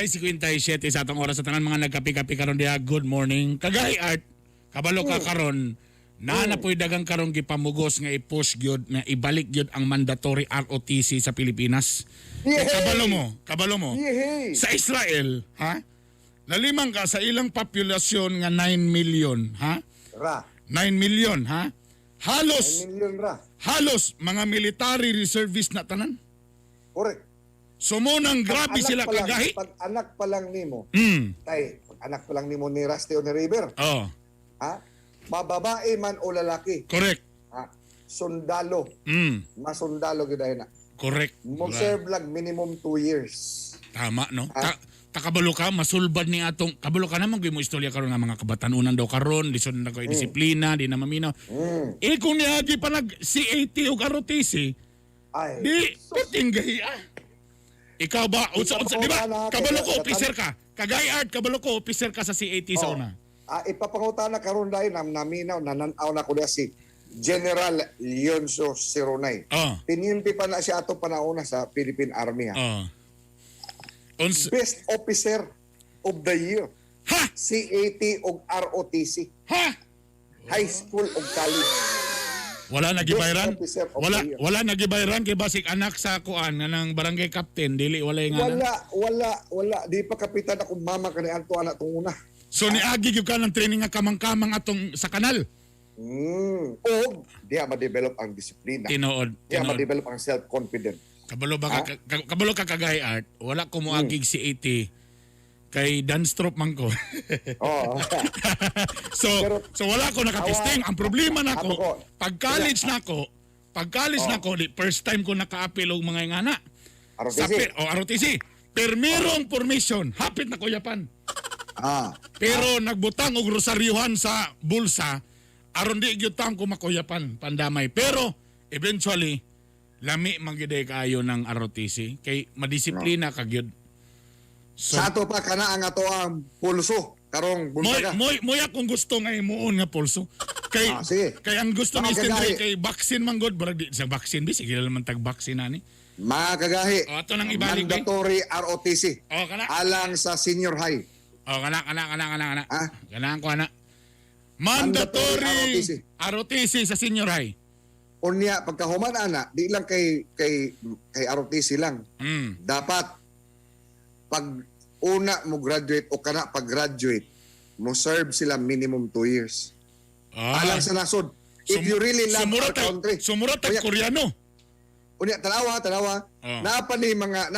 6:57 sa atong oras. Sa tanan mga nagkapi-kapi karon diha, good morning. Kagahi Art, kabalo ka karon, naa na po'y dagang karon gipamugos nga i-push gyud na ibalik gyud ang mandatory ROTC sa Pilipinas. Kay kabalo mo. Yehey! Sa Israel, ha? Lalimang ka sa ilang populasyon nga 9 million, ha? Ra. 9 million, ha? Halos 9 million ra. Halos mga military reservist na tanan. Correct. So mo nang grabe Pag anak sila pa lang, kagahi. Pag anak pa lang nimo, tay, pag anak pa lang nimo ni Rusty o ni River, ha? Mababae man o lalaki, ha? Sundalo, masundalo gyud na. Correct. Mo serve lang minimum 2 years. Tama, no? Ah. Takabalo ka, masulbad ni atong, kabalo ka naman mo istorya karon nga mga kabatanunan daw karon, lisod na ko'y disiplina, di na maminaw. Eh kung niagi pa nag CAT o ROTC, Ay. di, puting gahi ah. Ikaw ba, unsa, unsa, di ba? Kabalo ko, officer ka. Kagay Art, kabalo ko, officer ka sa CAT sa una. Ah, ipapangutana karon dahil nam naminaw nananaw na ko niya si General Leonzo Seronay. Tiniente pa na siya ato panauna sa Philippine Army, ha. Unsa, Best Officer of the Year. Ha? CAT og ROTC. Ha? High school og college. Wala na gibayran? Best officer of Wala the year. wala na gibayran kay basig anak sa kuan nga ng barangay captain, dili wala nga. Wala, wala, wala. Di pa kapitan akong mama kani anto anak tong una. So niagi gyud ka ng training nga kamang-kamang atong sa kanal. Og diha ma-develop ang disiplina. Tinuod, Diha tinuod. ma-develop ang self-confidence. Kabalo ba ka, kabalo ka, Kagay Art, wala ko moagig si AT kay dance troupe man ko. Oo. So Pero so wala ko nakatesting. Ang problema nako, Ako ko. pag college nako, di first time ko nakaapil og mga ingana. ROTC. Sa o ROTC. Permirong formation, hapit na kuyapan. Pero nagbutang og rosaryuhan sa bulsa aron di gyud taong kumakuyapan pandamay. Pero eventually lami man gyud ay kaayo ng ROTC kay madisiplina ka gyud. So Sa ato pa kana ang ato ang pulso karong moy buntaga. moy moy akong gusto nga imuon nga pulso. Kay Ah, sige. kay ang gusto ni Mga Steve kagahi. kay vaccine man gud, barag di sa vaccine bi sige lang man tag vaccine ani. Mga kagahi. O, ato nang ibalik, eh. Mandatory ROTC. O kana. Alang sa senior high. O kana kana kana kana kana. Ah? Kana ko ana. Mandatory Mandatory ROTC. ROTC sa senior high. Unya pagkahuman ana, di lang kay ROTC lang. Dapat pag una mo graduate o kana pag graduate, mo serve sila minimum 2 years. Alang sa nasod. If you really love Sumura our country. Sumura tag Unya, Koreano. unya tanawa, tanawa. Naa pa ni mga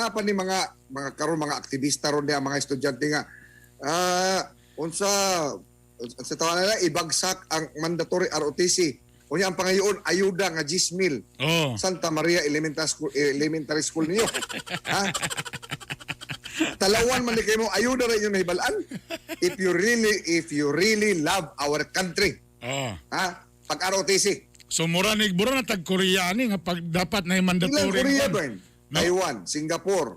karon mga aktivista ron niya, mga estudyante nga unsa unsa tawag nila, ibagsak ang mandatory ROTC. Unya ang pangayoon ayuda nga 10,000. Santa Maria Elementary School niyo. Ha? Talawan man ni kayo mo, ayuda ra inyo nahibalaan. If you really love our country, ha? Pag ROTC. So mura ni mura na tag Koreano nga pag dapat na yung Ilang mandatory. Korea kuan. ba? No. Taiwan, Singapore,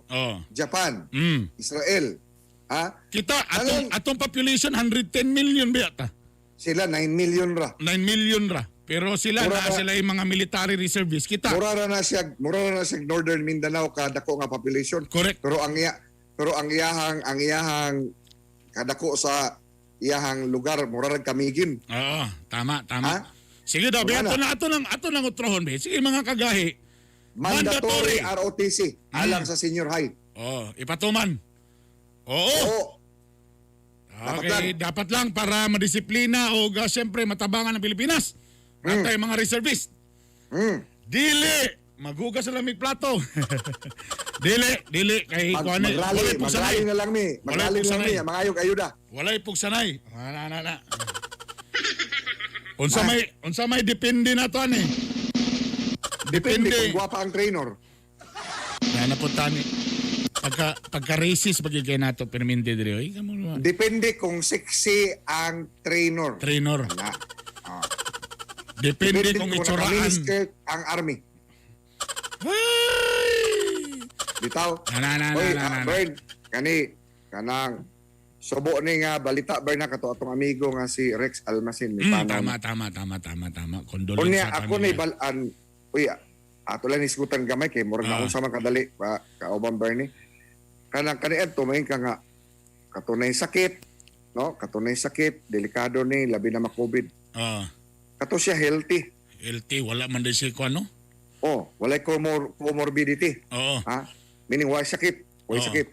Japan, Israel. Ha? Kita atong Anong- atong population 110 million ba yata? Sila 9 million ra. 9 million ra. Pero sila Mura na sila yung mga military reservists. Kita. Mura ra na siya Northern Mindanao kadako nga population. Correct. Pero ang iyahang kadako sa iyahang lugar mura ra Camiguin. Oo, tama, tama. Ha? Sige daw, be, Wala ato na ato nang utrohon be. Sige, mga kagahi. Mandatory, Mandatory. ROTC alang sa senior high. Oh, ipatuman. Oo. Oo. Dapat Okay, dapat lang para madisiplina o siyempre matabangan ng Pilipinas. At tayo mga reservist. Dili maghugas sa lamig plato. Dili, dili kay kuan Mag, magrally, walay pugsanay. magrally na lang mi. Walay Magrally na lang pugsanay. mi. Mangayog ayuda. Walay pugsanay. Wala na na. Unsa may depende na to ani? Depende Depende. kung gwapa ang trainer. Na na po tani. Pagka racist pag kay nato perminte diri oy kamo naman. Depende kung sexy ang trainer. Trainer. Na. Ah. Depende kung itsuraan. naka-miniskirt ang army. Ay! Bitaw. Na na na na Oy, na, ah, na, na. Bern, kani kanang subo ni nga balita, Bern, na kato atong amigo nga si Rex Almacin ni panaw. Tama tama tama tama tama. Condolence Unya sa ako ni pamilya. balan, uy, ato lang isgutan gamay kay murag na unsa man kadali pa kauban, Bernie. Kanang kaniadto may ka nga katunay sakit, no? Katunay sakit, delikado ni labi na ma-COVID. Kato siya healthy. LT, wala man din siya kuan, no? Oh, walay comorbidity. Ha? Meaning why sakit, why sakit.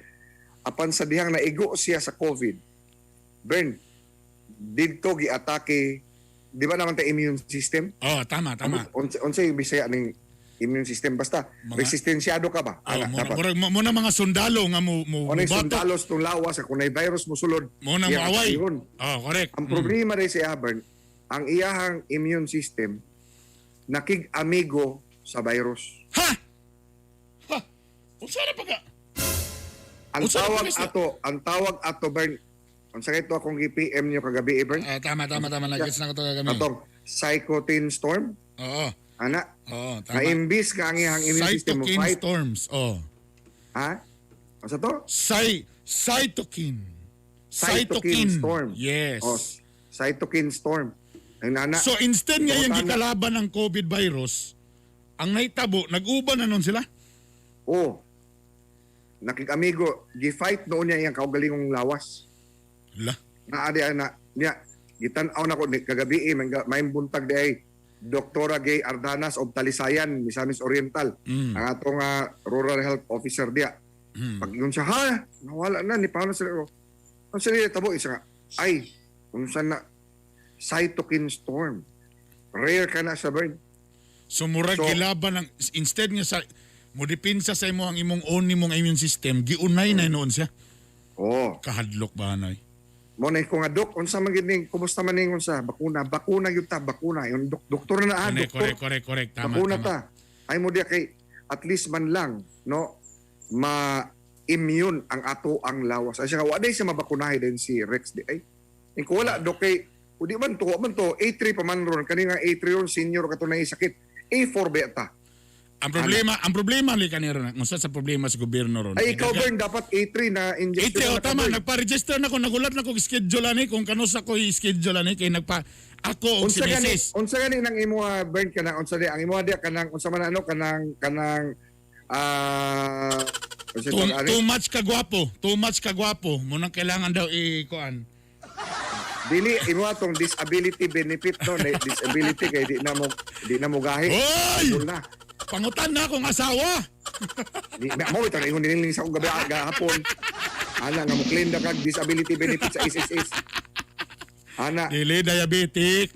Apan sa dihang naigo siya sa COVID, Bern, didto giatake, di ba naman ta immune system? Oo, tama, tama. Unsa yung Bisaya ning immune system, basta resistensyado ka ba? Oh, Ana, muna, dapat. murag, muna mga sundalo nga mo mo Unay mo bato. sundalos tong lawas kung nay virus mo sulod. Muna mo iya away. katihon. Oh, correct. Ang problema rin si Abern, ang iyahang immune system nakig-amigo sa virus. Ha? Ha? Unsa na pagka? Ang Unsa na tawag pala siya? ato, ang tawag ato, Bern, unsa kay to akong gi-PM niyo kagabi, eh, Bern? Ah, tama, tama, tama. Nagets na ko to kagabi. Atong cytokine storm, ana, Oo, na tama. imbis nga ang iyang immune system mo Cytokine fight, storms. Oh. ha? Unsa to? Cytokine. Cytokine storm. Yes. Oh, cytokine storm. Ang nana, So instead nga yung Tama. gikalaban ng COVID virus, ang nahitabo, nag-uban na nun sila. Oh. Nakig-amigo, gi-fight noon niya iyang kaugalingong lawas. La. Naa di ay na niya gitan-aw na ko ni kagabi eh, may buntag di ay Doktora Gay Ardanas of Talisayan, Misamis Oriental. Ang atong rural health officer diya. Pag ingon siya, ha, nawala na ni paano sila. Ang sila tabo isa nga. Ay, unsa na cytokine storm. Rare ka na sa bird. So murag gilaban ang instead nga sa modipinsa sa imo ang imong own nimong immune system, giunay na noon siya. Oh, Kahadlok ba nay? mo na ko nga dok, unsa man gid ning kumusta man ning unsa bakuna, bakuna gyud ta, bakuna. Yung doktor na ah, Correct, doktor. correct, correct, correct. Tama, Bakuna tama. ta. Ay mo diya kay at least man lang no ma-immune ang ato ang lawas. Ay siya nga wa day siya mabakunahi din si Rex di ay. Ing kung wala dok kay udi man to, wa man to A3 pa man ron kani nga A3 ron senior kato na sakit. A4 ba ta? Ang problema li kanira unsa sa problema sa gobyerno ron. Ay ikaw Bern dapat A3 na injection. Ite, na oh, ka, tama, Bern. nagpa-register na ko, nagulat na ko schedule ani kung kano sa ko i-schedule ani kay nagpa ako og si Unsa gani Mrs. unsa gani nang imo Bern kanang unsa di ang imo di kanang unsa man ano kanang kanang unsa Too, tawag ani? too much ka gwapo, too much ka gwapo. Munang kailangan daw i-kuan. Dili imo atong disability benefit no, na disability kay di na mo gahi. Hoy! Wala na. Pangutan na akong asawa. Di mo ito ingon dinili sa akong gabi gahapon. Ana nga mo claim na kag disability benefit sa SSS. Ana, Dili diabetic.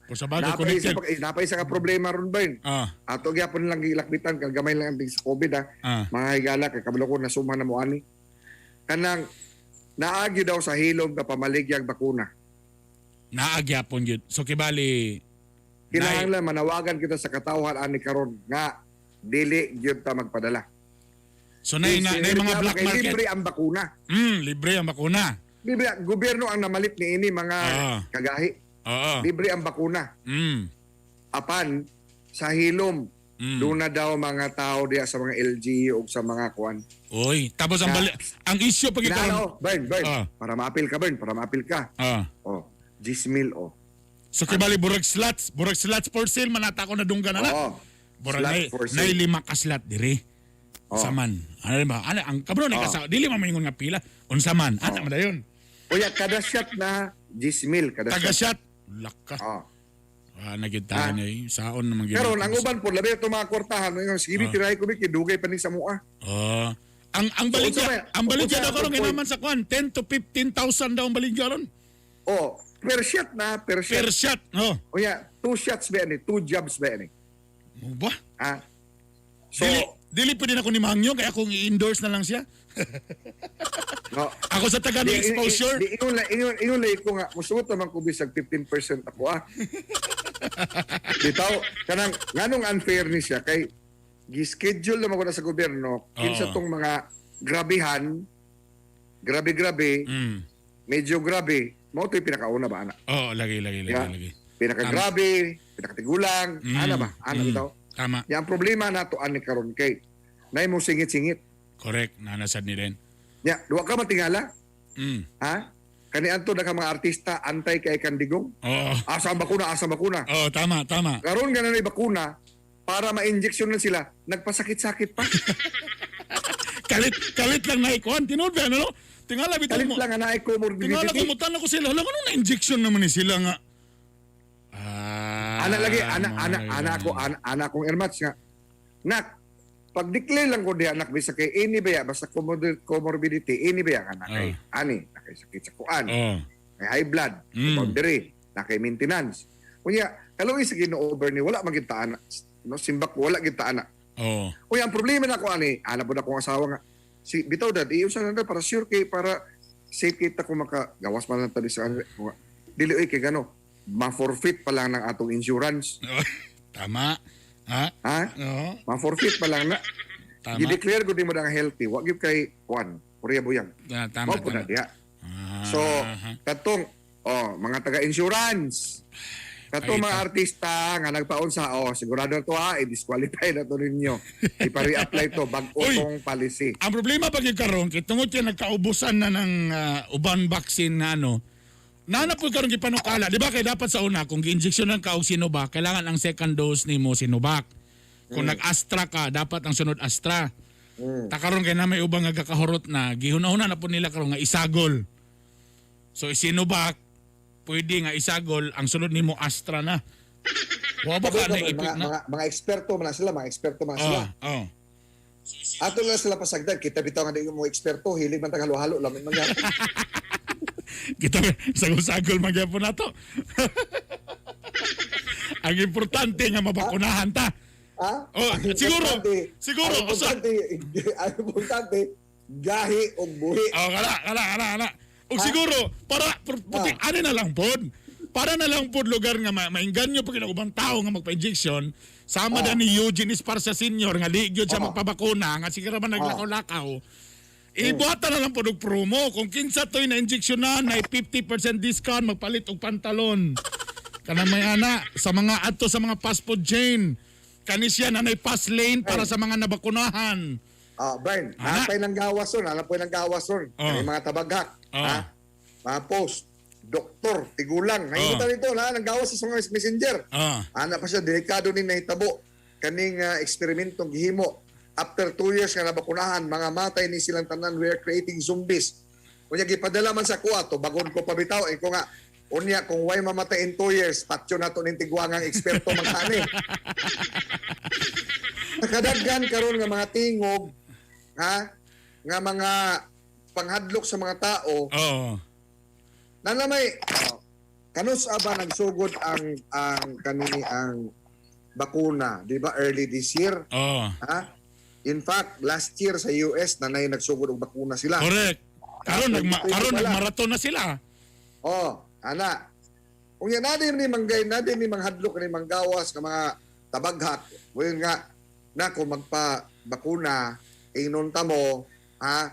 Kung sa bagay napay isa connected. pa napay isa ka problema ron ba yun? Ato gyapon lang gilakbitan kag gamay lang ang sa COVID ha. Mga higala kay kabalo ko nasuma na mo ani. Kanang naagyo daw sa hilom ka pamaligyag bakuna. Naagyapon gyud. So kibali Kinahanglan manawagan kita sa katawhan ani karon nga dili gyud ta magpadala. So na mga black Kay market. libre ang bakuna. Libre ang bakuna. Libre, gobyerno ang namalit niini mga kagahi. Libre ang bakuna. Apan sa hilom doon na daw mga tao diya sa mga LGU o sa mga kuan. Oy, tapos ang bali, ang issue pag ikaw. Kinahanglan, oh, Bern, Bern, para maapil ka, Bern, para maapil ka. Oh, 10,000 oh. So kibali burag slots for sale manata ko na dunggan na. Oo. Burag Slot nay, for sale. nay lima ka slot diri. Unsa man. Ano ba? Ano ang kabro na kasa dili man maingon nga pila. Unsa man? Ana man dayon. Uya, kada shot na 10,000 kada Taga shot. shot. Laka. Oh. Ah, nagyud tayo eh. Saon naman gyud. Karon ang uban po labi ito mga kwartahan, ingon sige tirahi ko bi dugay pa ni sa mua. Ang baligya, Unsa ba- ang baligya unsa daw karon ang kay naman sa kwan, 10 to 15,000 daw ang baligya ron. Oh, per shot na, per shot. Per shot, oh. Uya, two shots ba ni, two jabs ba ni. Mo ba? Ah. So, Dili dili pwede na ko ni Mangyo kaya akong i-endorse na lang siya. no. Ako sa taga ni exposure. Di ingon lang ko nga musuot naman ko bisag 15% ako ah. Bitaw kanang nganong unfair ni siya kay gi-schedule naman ko na sa gobyerno kinsa tong mga grabihan, grabe-grabe, medyo grabe, mao to'y pinakauna ba ana? Oh, lagi lagi lagi lagi. Pinakagrabe, pinakatigulang, ana ba? Ana bitaw. Tama. Ya, ang problema nato ani karon kay nay mo singit-singit. Correct, nanasad ni Ren. Ya, duwa ka matingala? Ha? Kani anto na ka mga artista antay kay kandigong? Oo. Asa ang bakuna, asa ang bakuna. Oo, tama, tama. Karon nga na bakuna para ma-injection na sila, nagpasakit-sakit pa. Kalit kalit lang na ikuan tinuod ba, ano, no? Tingala bitaw Kalit mo. lang nga naay Tingala comorbidity. ko mutan ako sila. Hala, ano na injection naman ni sila nga. Ah, Ana lagi, ana ana my ana ako ana, ana akong airmatch nga. Nak, pag declare lang ko diha, anak, bisa kay ini ba ya, basta comorbidity ini ba ya nga kay ani na kay sakit sa kuan, may high blood, boundary, na kay maintenance. Unya, kaluoy sa Ginoo ni wala man gid ta ana. No, simbak ko, wala gid ta ana. Unya, ang problema na ko ani, ana pud akong asawa nga si bitaw dad, iyo sa nanda para sure kay para safe kita kung makagawas man lang tali sa ano. Dili oy kay gano ma-forfeit pa lang ng atong insurance. Tama. Ha? Ha? Oo. Ma-forfeit pa lang na. Tama. Gi-declare gud nimo na nga healthy, wa gyud kay kuan, Korea buyang. Ah, tama, Mao po na tama. diha. So, katong oh, mga taga-insurance. Katong Ay, mga artista nga nagpaunsa, oh, sigurado na to ha, i-disqualify na to ninyo. Ipa-reapply to bag-o Uy! tong policy. Ang problema pag yung karon kay tungod kay nagkaubusan na ng uban vaccine na ano, nana po karon gipanukala, di ba, kay dapat sa una kung gi-injection ka og Sinovac, kailangan ang second dose nimo Sinovac. Kung nag-Astra ka, dapat ang sunod Astra. Ta karon kay na may ubang nga gakahurot na, gihuna-huna na po nila karon nga isagol. So Sinovac, pwede nga isagol, ang sunod nimo Astra na. Wa ba ka Kabalo na ka ba, ipik mga, na? mga eksperto man na sila, mga eksperto man na sila. Oh. Ato lang sila pasagdan, kita bitaw nga di mo eksperto, hilig man tag halo-halo, lamin man yan. Kita sagol-sagol magyapon nato. Ang importante nga mabakunahan ta. Ha? Oh, Ang siguro, siguro, ang importante, ang importante, gahi og buhi. Oh, kala, kala, kala, kala. Og siguro para puti, ano na lang pod. Para na lang pod lugar nga maingganyo pag ubang tao nga magpa-injection, sama na ni Eugene Esparza Sr. nga di gyud siya magpabakuna nga siguro man naglakaw-lakaw. Ibuhatan na lang pod og promo kung kinsa to'y na injeksyonan na 50% discount magpalit og pantalon. Kanang may ana sa mga adto sa mga passport chain. Kani siya na nay pass lane para sa mga nabakunahan. Ah, Brian, Ana. napay ng gawas ron, hanap ng gawas ron. Kani mga tabaghak, ha? Mga post, doktor, tigulang. Nakikita nito, na nang gawas sa mga messenger. Ana pa siya, delikado ni nahitabo. Kaning eksperimentong gihimo. After 2 years nga nabakunahan, mga matay ni silang tanan, we are creating zombies. Unya gipadala man sa kuha, to bagon ko pabitaw, eh ko nga, unya kung way mamatay in 2 years, patyo na to ning tigwangang eksperto magkani. Nakadaghan karon nga mga tingog, ha? Nga mga panghadlok sa mga tao, na namay oh, kanus aba nagsugod ang kanini ang bakuna, di ba, early this year? Oo. Ha? In fact, last year sa US nanay nagsugod og bakuna sila. Correct. Karon karon 2020 pa lang. nagmaraton na sila. Oh, ana. Unya na din ni manggay, na din ni manghadlok ni manggawas nga mga tabaghak. Ngayon nga na kung magpa bakuna ingnon ta mo, ha,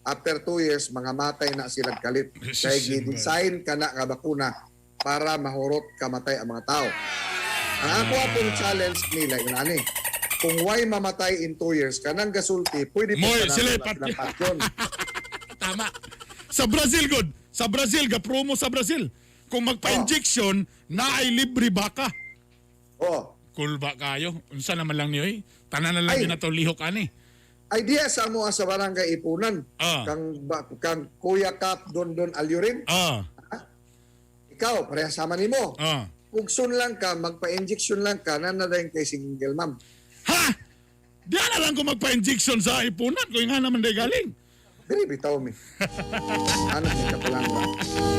after 2 years mga matay na sila kalit. Kay gi-design ka na nga bakuna para mahurot kamatay ang mga tao. Ang ako apong challenge nila yun ani. Kung why mamatay in 2 years kanang gasulti, pwede pa Moy, ka na sila silang patyon. Tama. Sa Brazil good. Sa Brazil ga promo sa Brazil. Kung magpa-injection, na ay libre baka. Oh, Cool ba kayo? Unsa naman lang niyo eh. Tanan na lang Ay. din na to lihok ani. Idea sa mo sa barangay Ipunan. Kang Kuya Kap Don Don Alurin. Ikaw, pareha sama nimo. Pugson lang ka, magpa-injection lang ka, nanadayin kay single ma'am. Ha? Di na lang ko magpa-injection sa ipunan kung nga naman day galing. Dili bitaw mi. Anak ni Kapalangga.